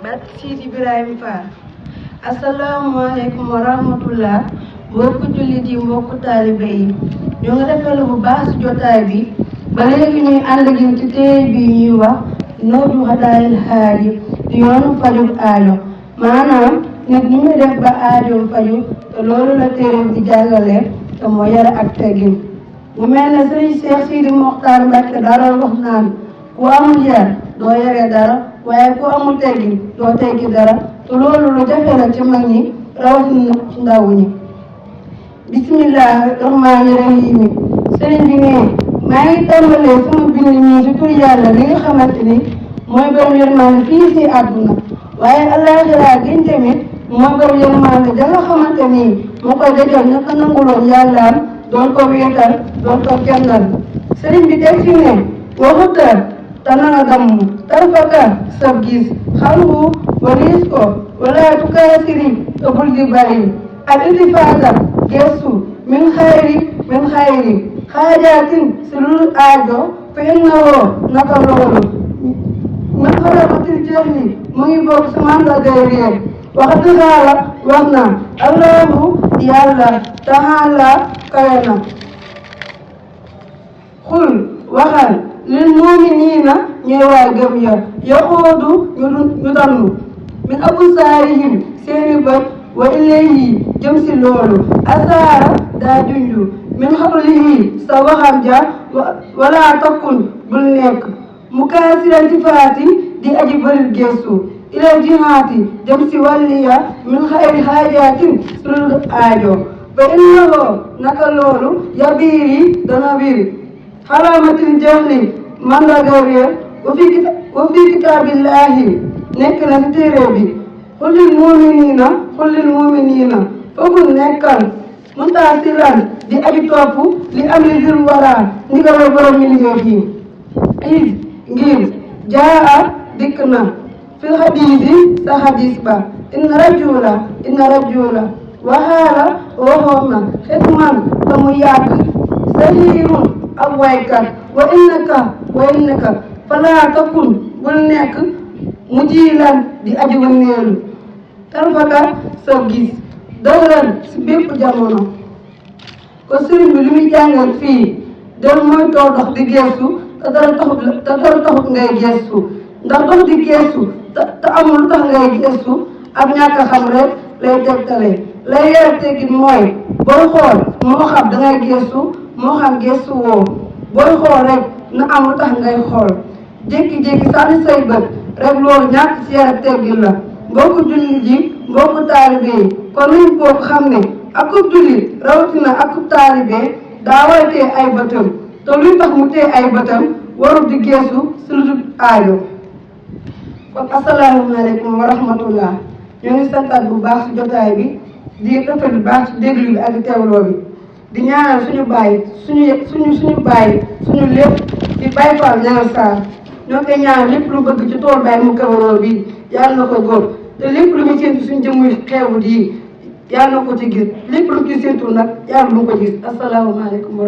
barke Sidi Ibrahima Fall. asalaamaaleykum wa rahmatullah mbokku jullit yi mbokku taalibe yi ñoo ngi rafetlu bu baax si jotaay bi ba léegi ñuy ànd ak yéen ci téere bi ñuy wax Nooru Hadaayil Haaji di yoonu faju aajo maanaam nit ñi muy def ba aajoom faju te loolu la téere di jàngale te moo yar ak teggin mu mel ne sëriñ Cheikh Sidi Mokhtar Mbacke dara wax naan ku amul yar doo yare dara waaye ku amul teggin doo teggi dara te loolu lu jafe la ci mag ñi rawatina ci ndaw ñi. bismillahi rahmaani rahim sëriñ bi ne maa ngi tàmbalee sama bind ñii ci tur yàlla li nga xamante ni mooy borom yërmande fii si àdduna waaye àllaaxira gën tamit mooy borom yërmande da nga xamante ni moo koy dajal ña ko nanguloon yàllaam doon ko wéetal doon ko kennal sëriñ bi teg fi ne waxutal te na nga damm tarfaka sab gis xalu waliis ko wala tukaasiri te bul di bari al iltifaata gestu min xayri xaajaatin si lu aajo fa innawoo naka loolu min xaramatil jahli mu ngi bokk si mandargay réer waxati xaala wax na allahu yàlla taala kawe na xul waxal lil muuminiina ñooy waa gëm ya yaxoodu ñu dannu min absaarihim seeni bët wa ilayhi jëm si loolu asaara daa junju min xawlihi sa waxam ja wala takkun bul nekk mukaasiran ci faati di aji bëri gestu ila jihaati jëm si wàlliya min xayri xaajaatin sul aajo ba innahoo naka loolu yabiiri dana biir xaraamatil jahli mandarga réer wa fi kitaabillahi nekk na ci téere bi xullil muminina foogul nekkal mutaasilan di aji topp li am li jur wara ndigalal borom mbindeef yi is ngir jaa dikk na fil xadiisi sa xadiis ba inna rajula waxaala waxoon na xitman te mu yàgg sahirun ab waykat wa innaka falaa takun bul nekk mu jiilan di aji wanneelu tarfaka sa gis dawran si bépp jamono ko sëriñ bi li muy jàngal fii del mooy too dox di gestu te dara taxut ngay gestu ndax dox di gestu te amul lu tax ngay gestu ab ñàkk a xam rek lay tegtale lay yar teggin mooy booy xool moo xam dangay gestu moo xam gestu woo booy xool rek na am lu tax ngay xool jékki-jékki sànni say bët rek loolu ñàkk ci yar teggin la mbokku jullit ji mbokku taalibe yi kon nañ bokk xam ne akub jullit rawatina akub taalibe daa war a téye ay bëtam te luy tax mu téye ay bëtam warul di geesu si lu dul aajo kon asalaamaaleykum wa rahmatullah ñoo ngi santaat bu baax si jotaay bi di rafet bu baax si déglu bi ak teewloo bi di ñaanal suñu bàyyi suñu lépp di Baye Fall ñaanal Sarr ñoo koy ñaanal lépp lu bëgg ci tool Baye mu kabaroo bi yàlla na ko góor te lépp lu ñu séntu suñu jëmmuy xeewut yi yàlla na ko ci gis lépp lu ci séntu nag yàlla du ko gis asalaamaaleykum